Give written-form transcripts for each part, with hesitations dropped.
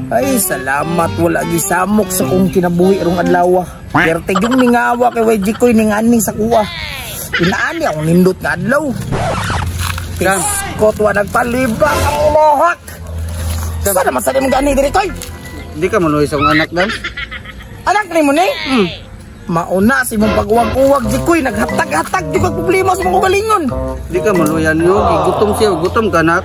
Ay, salamat wala gisamok sa kong kinabuhi rong adlaw. Perte yung mingawa kay YG koy ningani sa kuha. Inaani akong nindot nga adlaw. Piskot wa nagpalibak ang umuhak. Sa naman sa imong gani diri koy? Di ka maluoy sa akong anak dam. Anak nimo ni? Mauna sa imong pag-uwag-uwag Jikoy, naghatag-hatag di kag problema sa imong kaugalingon. Di ka maluoyan no, gutom siya, gutom ka nak.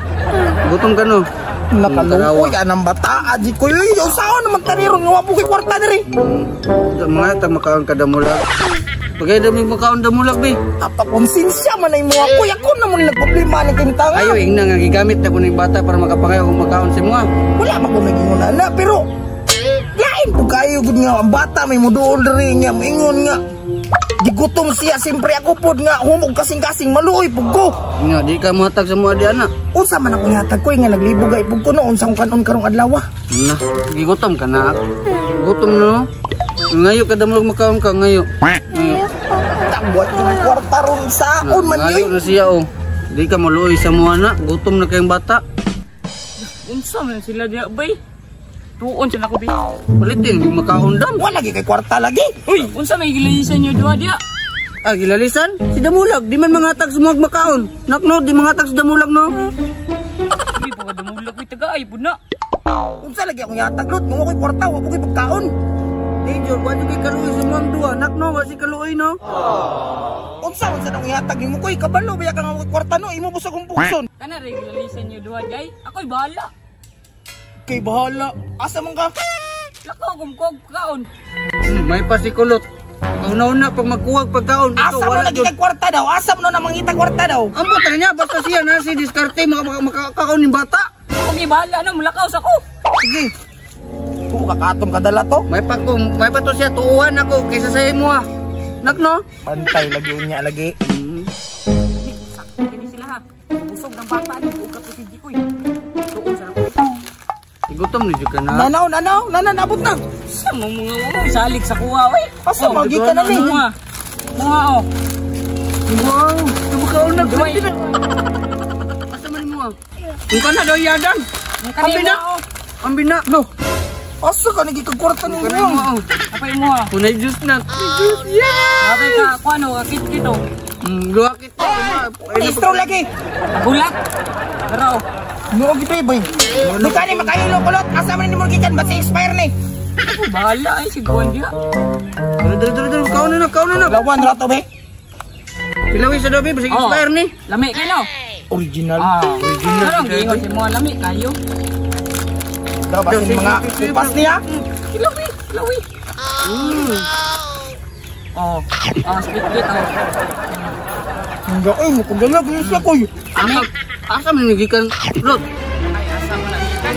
Gutom ka no. Nakaluoy anang bataa Jikoy. Uy, usaon naman tani ron nga wa po kay kwarta diri. Mga tag makaon ka damulag. Pagay dami makaon damulag be. Apa konsensya man ay mo ako, ako na mo nagproblema ni kintanga. Ayo ingna nga gigamit na ko ning bata para makapangayo kung makaon si mga. Wala man ko nagingon ana pero lain po kayo gud nga ang bata may muduol diri nga moingon nga gigutom siya, siyempre ako pod nga humog kasing-kasing maluoy pug ko. Nga di ka mohatag sa mga di ana. Unsa man ako nihatag ko nga naglibog ay pug ko no, unsa akong kanon karong adlaw? Na, gigutom ka na. Gutom no. Ngayo ka damulag makaon ka ngayo. Ngayo. Tagwat yung kwarta ron saon man Ngayo yun. na siya oh. Di ka maluoy sa mga na, gutom na kayong bata. Unsa man sila diya bay? Tuon sila ko bi. Palitin yung makaon dam. Wala lagi kay kwarta lagi. Uy, unsa may gilalisan niyo duha diya? Ah, gilalisan? Si Damulag, di man mangatag sa mga makaon. Nak no, di mangatag sa Damulag no. Uy, baka Damulag ko'y taga-ay pud na. Unsa lagi akong yatag lot, nga wa ko'y kwarta, wa ko'y pagkaon. Di jud, wa jud kay kaluoy sa mga duha. Nak no, wa si kaluoy no. Unsa unsa nang yatag nimo koy, kabalo ba ka nga wa ko'y kwarta no, imo busog akong bukson. Kana ray gilalisan niyo duha diay. Ako'y bahala. Kay bahala. Asa man ka? Lakaw kung kog kaon. May pasikulot. Una-una pag magkuwag pagkaon, ikaw Asa mo wala lagi jud. kay kwarta daw? Asa mo na mangita kwarta daw? Ambot na niya, basta siya na si diskarte makakaon ng bata. Ako may bahala no, mulakaw sa ko. Sige, Kung kakatom kadala to. may pa ko, may pa to siya tuuhan ako kaysa sa imo ah. Nak no? Pantay lagi unya lagi. Sakto kini sila ha. Busog ng bata ni ug kato si Jikoy. Tuon sa ako. Igutom ni jud ka na. Nanaw, nanaw, nana, nabot na. Sa mga mga salig sa kuha oy. Asa magi ka na ni? Mga. Mga oh. Wow, tumakaon na Duay. Asa man mo ah? Kung ka na daw yadang. Ang kanina Ambi na. oh. Ambi na. No. Asa ka naging kwarta Kung ninyo? ka na mo oh. Apay mo ah. Kunay juice na. Juice, yeah! Apay ka kuano ka kit kit oh. Luha kita. Istro lagi. Bulak. Pero oh. No, gito eh, boy. Di ka ni makahilo kulot. Asa man ni mo gikan ba si expire ni? Ako bahala ay si Guan diya. Dali, dali, dali, dali. Kaon na, kaon na. Lawan rato be. Pilawi sa dobi, basig Oh. expire ni. Lami kay no. Original. Ah, original. Ano giingon si mga lami kayo? Daw basin mga upas niya. Kilawi, kilawi. Oh, ah, split gate oh. Hindi ay mo kung dalag yun siya koy. Asa, asa man ni gikan lot. Ay asa man na gikan.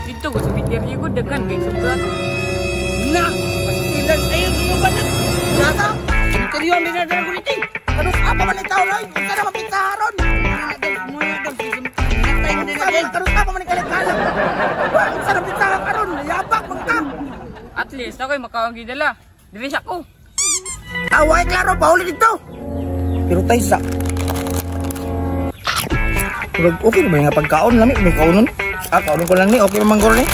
Dito ko sa BTR ko daghan kay sugat. Na, pasilan ayo mo ba na? Nasa? Kaliyo ang dinadala ko nito. Ano apa man ikaw loy? Unsa na mapitaharon? Karon apa man ikaw kalag? Wa unsa na pitaha karon? Yabak man ka. At least ako'y makaon gidala. Diri siya ko. Away klaro pauli dito. Pero tay sa Murag okay na ba nga pagkaon lami may kaonon? Ah, kaonon ko lang ni okay man gor ni.